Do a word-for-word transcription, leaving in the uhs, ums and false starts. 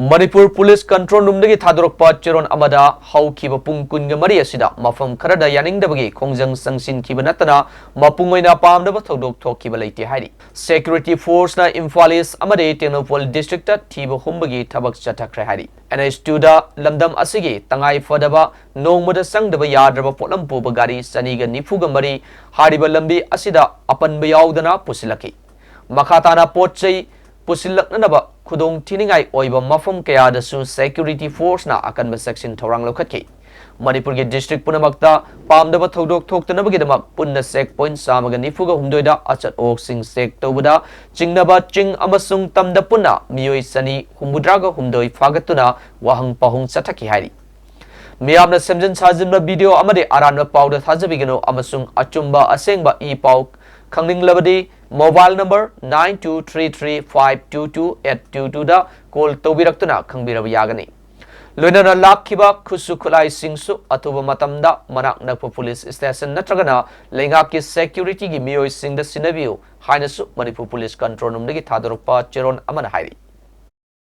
Manipur police control ꯔꯨꯝꯗꯒꯤ ꯊꯥꯗꯣꯔꯛꯄ ꯆꯦꯔꯣꯜ ꯑꯃꯗ, ꯍꯧꯈꯤꯕ ꯄꯨꯡ ꯀꯨꯟꯒ ꯃꯔꯤ ꯑꯁꯤꯗ ꯃꯐꯝ ꯈꯔꯗ ꯌꯥꯅꯤꯡꯗꯕꯒꯤ ꯈꯣꯡꯖꯪ ꯆꯪꯁꯤꯟꯈꯤꯕ ꯅꯠꯇꯅ ꯃꯄꯨꯡ ꯑꯣꯏꯅ ꯄꯥꯝꯗꯕ ꯊꯧꯗꯣꯛ ꯊꯣꯛꯈꯤꯕ ꯂꯩꯇꯦ ꯍꯥꯏꯔꯤ꯫ ꯁꯦꯀ꯭ꯌꯨꯔꯤꯇꯤ ꯐꯣꯔꯁꯅ ꯏꯝꯐꯥꯜ ꯏꯁ ꯑꯃꯗꯤ ꯇꯦꯡꯅꯧꯄꯜ ꯗꯤꯁꯇ꯭ꯔꯤꯛꯇ ꯊꯤꯕ ꯍꯨꯝꯕꯒꯤ ꯊꯕꯛ ꯆꯠꯊꯈ꯭ꯔꯦ ꯍꯥꯏꯔꯤ꯫ ꯑꯦꯟ ꯑꯩꯆ ꯇꯨꯗ ꯂꯝꯗꯝ ꯑꯁꯤꯒꯤ ꯇꯉꯥꯏ ꯐꯗꯕ ꯅꯣꯡꯃꯗ ꯆꯪꯗꯕ ꯌꯥꯗ꯭ꯔꯕ ꯄꯣꯠꯂꯝ ꯄꯨꯕ ꯒꯥꯔꯤ ꯆꯅꯤꯒ ꯅꯤꯐꯨꯒ ꯃꯔꯤ ꯍꯥꯏꯔꯤꯕ ꯂꯝꯕꯤ ꯑꯁꯤꯗ ꯑꯄꯟꯕ ꯌꯥꯎꯗꯅ ꯄꯨꯁꯤꯜꯂꯛꯈꯤ꯫ ꯃꯈꯥ ꯇꯥꯅ ꯄꯣꯠ ꯆꯩ ꯄꯨꯁꯤꯜꯂꯛꯅꯅꯕ ꯈꯨꯗꯣꯡ ꯊꯤꯅꯤꯡꯉꯥꯏ ꯑꯣꯏꯕ ꯃꯐꯝ ꯀꯌꯥꯗꯁꯨ ꯁꯦꯀ꯭ꯌꯨꯔꯤꯇꯤ ꯐꯣꯔꯁꯅ ꯑꯀꯟꯕ ꯆꯦꯛꯁꯤꯟ ꯊꯧꯔꯥꯡ ꯂꯧꯈꯠꯈꯤ꯫ ꯃꯅꯤꯄꯨꯔꯒꯤ ꯗꯤꯁꯇ꯭ꯔꯤꯛ ꯄꯨꯝꯅꯃꯛꯇ ꯄꯥꯝꯗꯕ ꯊꯧꯗꯣꯛ ꯊꯣꯛꯇꯅꯕꯒꯤꯗꯃꯛ ꯄꯨꯟꯅ ꯆꯦꯛ ꯄꯣꯏꯟꯠ ꯆꯥꯝꯃꯒ ꯅꯤꯐꯨꯒ ꯍꯨꯝꯗꯣꯏꯗ ꯑꯆꯠ ꯑꯋꯣꯛꯁꯤꯡ ꯆꯦꯛ ꯇꯧꯕꯗ ꯆꯤꯡꯅꯕ ꯆꯤꯡ ꯑꯃꯁꯨꯡ ꯇꯝꯗ ꯄꯨꯟꯅ ꯃꯤꯑꯣꯏ ꯆꯅꯤ ꯍꯨꯝꯐꯨꯇꯔꯥꯒ ꯍꯨꯝꯗꯣꯏ ꯐꯥꯒꯠꯇꯨꯅ ꯋꯥꯍꯪ ꯄꯥꯎꯍꯪ ꯆꯠꯊꯈꯤ ꯍꯥꯏꯔꯤ꯫ ꯃꯤꯌꯥꯝꯅ ꯁꯦꯝꯖꯤꯟ ꯁꯥꯖꯤꯟꯕ ꯚꯤꯗꯤꯑꯣ ꯑꯃꯗꯤ ꯑꯔꯥꯟꯕ ꯄꯥꯎꯗ ꯊꯥꯖꯕꯤꯒꯅꯨ ꯑꯃꯁꯨꯡ ꯑꯆꯨꯝꯕ ꯑꯁꯦꯡꯕ ꯏ ꯄꯥꯎ ꯈꯪꯅꯤꯡꯂꯕꯗꯤ mobile number nine two three three five two two eight two two ꯗ ꯀꯣꯜ ꯇꯧꯕꯤꯔꯛꯇꯨꯅ ꯈꯪꯕꯤꯔꯕ ꯌꯥꯒꯅꯤ꯫ ꯂꯣꯏꯅꯅ ꯂꯥꯛꯈꯤꯕ ꯈꯨꯠꯁꯨ ꯈꯨꯠꯂꯥꯏꯁꯤꯡꯁꯨ ꯑꯊꯨꯕ ꯃꯇꯝꯗ ꯃꯅꯥꯛ ꯅꯛꯄ ꯄꯨꯂꯤꯁ ꯁ꯭ꯇꯦꯁꯟ ꯅꯠꯇ꯭ꯔꯒꯅ ꯂꯩꯉꯥꯛꯀꯤ ꯁꯦꯀ꯭ꯌꯨꯔꯤꯇꯤꯒꯤ ꯃꯤꯑꯣꯏꯁꯤꯡꯗ ꯁꯤꯟꯅꯕꯤꯌꯨ ꯍꯥꯏꯅꯁꯨ ꯃꯅꯤꯄꯨꯔ ꯄꯨꯂꯤꯁ ꯀꯟꯇ꯭ꯔꯣꯜ ꯔꯨꯝꯗꯒꯤ ꯊꯥꯗꯣꯔꯛꯄ ꯆꯦꯔꯣꯜ ꯑꯃꯅ ꯍꯥꯏꯔꯤ꯫